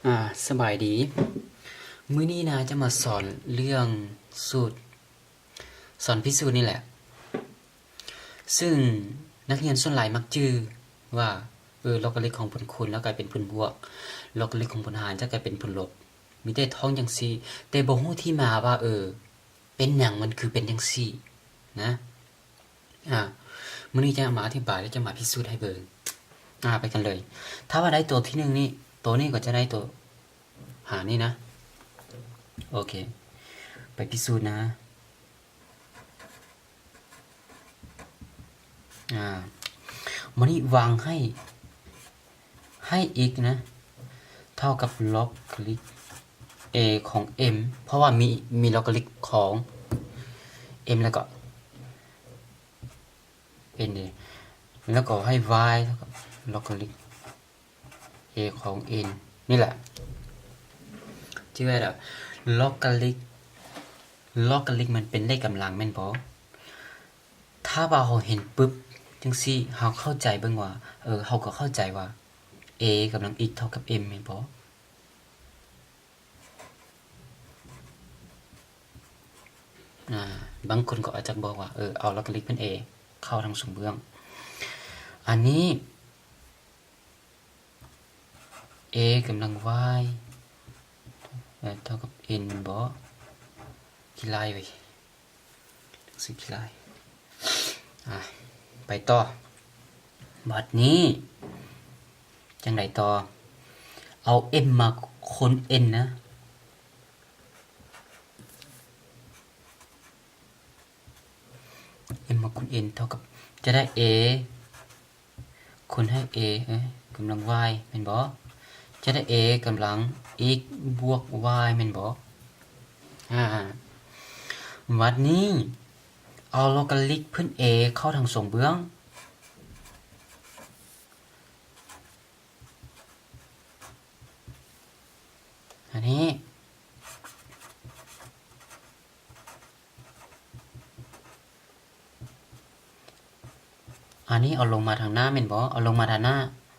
ອາ ສະບາຍດີ. ມື້ນີ້ນາຈະມາສອນເລື່ອງສູດ ສອນພິດສູດນີ້ແຫຼະ. ຊຶ່ງນັກຮຽນສ່ວນຫຼາຍມັກຈື່ວ່າ ເອີ ລອກກາລິກຂອງຜົນຄູນແລ້ວກາຍເປັນຜົນບວກ, ລອກກາລິກຂອງຜົນຫານຈະກາຍເປັນຜົນລົບ. ມີແຕ່ທ່ອງຈັ່ງຊີ້, ແຕ່ບໍ່ຮູ້ທີ່ມາວ່າ ເອີ ເປັນຫຍັງມັນຄືເປັນຈັ່ງຊີ້ນະ. ອາ ມື້ນີ້ຈະມາອະທິບາຍ ແລະ ຈະມາພິສູດໃຫ້ເບິ່ງ. ອາ ໄປກັນເລີຍ. ຖ້າວ່າໄດ້ໂຕທີໜຶ່ງນີ້, ໂຕນີ້ກໍຈະໄດ້ໂຕຫານີ້ນະ. ໂອເຄ ໄປພິສູດນະ. ອາ ບາດນີ້ວາງໃຫ້ ໃຫ້ x ນະ ເທົ່າກັບລອກກາລິກ a ຂອງ m ເພາະວ່າມີ ມີລອກກາລິກຂອງ m ແລ້ວກໍ n ເດ້ ແລ້ວກໍໃຫ້ y ເທົ່າກັບລອກກາລິກ a ຂອງ n ນີ້ແຫຼະ. ຈື່ໄວ້ເດີ ລອກກາລິກ ລອກກາລິກມັນເປັນເລກກຳລັງແມ່ນບໍ່? ຖ້າວ່າເຮົາເຫັນປຶບຈັ່ງຊີ້ ເຮົາເຂົ້າໃຈເບິ່ງວ່າ ເອີ ເຮົາກໍເຂົ້າໃຈວ່າ a ກຳລັງ x ເທົ່າກັບ m ແມ່ນບໍ່? ອາ ບາງຄົນກໍອາດຈະບອກວ່າ ເອີ ເອົາລອກກາລິກເປັນ a ເຂົ້າທັງສອງເບື້ອງ. ອັນນີ້ a ກຳລັງ y ເທົ່າກັບ n ແມ່ນບໍ່? ຂີ້ລ້າຍເວີຍ ໜັງສືຂີ້ລ້າຍ. ອາ ໄປຕໍ່. ບັດນີ້ຈັ່ງໃດຕໍ່? ເອົາ m ມາຄູນ n ນະ. m ມາຄູນ n ເທົ່າກັບ ຈະໄດ້ a ຄູນໃຫ້ a ເອີຍ ກຳລັງ y ແມ່ນບໍ່? ຈະໄດ້ a ກຳລັງ x ບວກ y ແມ່ນບໍ່? ອາ ບັດນີ້ເອົາລອກກາລິກພື້ນ a ເຂົ້າທັງສອງເບື້ອງ. ອັນນີ້ ອັນນີ້ເອົາລົງມາທາງໜ້າແມ່ນບໍ່? ເອົາລົງມາທາງໜ້າ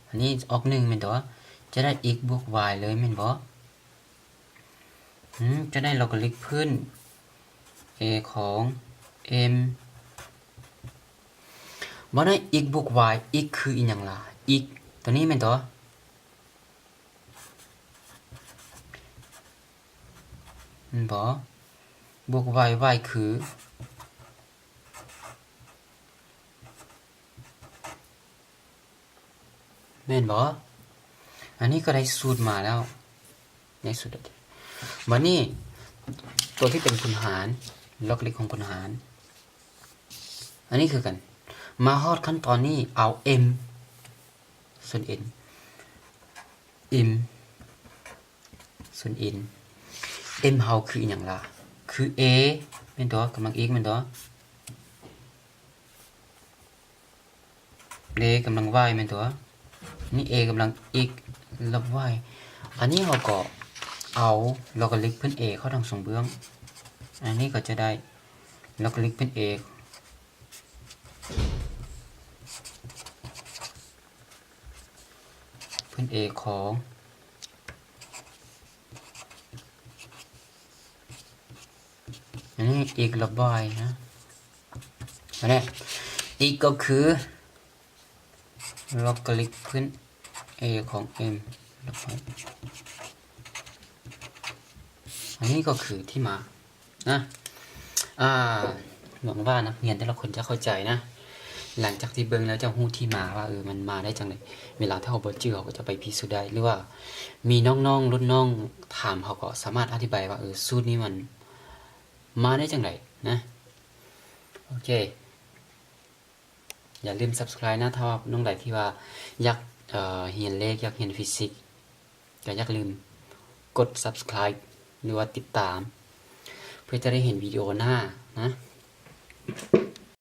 ອັນນີ້ອອກໜຶ່ງແມ່ນຕົວະ? ຈະໄດ້ x ບວກ y ເລີຍແມ່ນບໍ່? ອືມ ຈະໄດ້ລອກກາລິກພື້ນ a ຂອງ m ບໍ່ໄດ້ x ບວກ y, x ຄືອີ່ຫຍັງລະ? x ຕົວນີ້ແມ່ນຕົວະ? ແມ່ນບໍ່? ບວກ y, y ຄື ແມ່ນບໍ່? ອັນນີ້ກໍໄດ້ສູດມາແລ້ວ ໄດ້ສູດແລ້ວ. ບັດນີ້ຕົວທີ່ເປັນຄູນຫານ ລອກກາລິກຂອງຄູນຫານ ອັນນີ້ຄືກັນ. ມາຮອດຂັ້ນຕອນນີ້ ເອົາ m ສ່ວນ n, m ສ່ວນ n, m ເຮົາຄືອີ່ຫຍັງລະ? ຄື a ແມ່ນຕົວະ? ກຳລັງ x ແມ່ນຕົວະ? a ກຳລັງ y ແມ່ນຕົວະ? ນີ້ a ກຳລັງ x ລົບ y. ອັນນີ້ເຮົາກໍເອົາລອກກາລິກພື້ນ a ເຂົ້າທັງສອງເບື້ອງ. ອັນນີ້ກໍຈະໄດ້ລອກກາລິກພື້ນ a ພື້ນ a ຂອງ ອັນນີ້ x ລົບ y ນະ. ອັນນີ້ x ກໍຄືລອກກາລິກພື້ນ a ຂອງ m ລົບ y. ອັນນີ້ກໍຄືທີ່ມາ ນະ. ອາ ຫວັງວ່ານັກຮຽນແຕ່ລະຄົນຈະເຂົ້າໃຈນະ. ຫຼັງຈາກທີ່ເບິ່ງແລ້ວຈະຮູ້ທີ່ມາວ່າ ເອີ ມັນມາໄດ້ຈັ່ງໃດ. ເວລາທີ່ເຮົາບໍ່ຈື່ ເຮົາກໍຈະໄປພິສູດໄດ້ ຫຼືວ່າມີນ້ອງໆ ລຸ້ນນ້ອງຖາມ ເຮົາກໍສາມາດອະທິບາຍວ່າ ເອີ ສູດນີ້ມັນມາໄດ້ຈັ່ງໃດນະ. ໂອເຄ ຢ່າລືມ subscribe ນະ. ຖ້າວ່ານ້ອງໃດທີ່ວ່າຢາກ ເອີ ຮຽນເລກ ຢາກຮຽນຟີຊິກ ກໍຢ່າລືມກົດ subscribe ຫຼືວ່າຕິດຕາມ ເພື່ອຈະໄດ້ເຫັນວິດີໂອໜ້ານະ.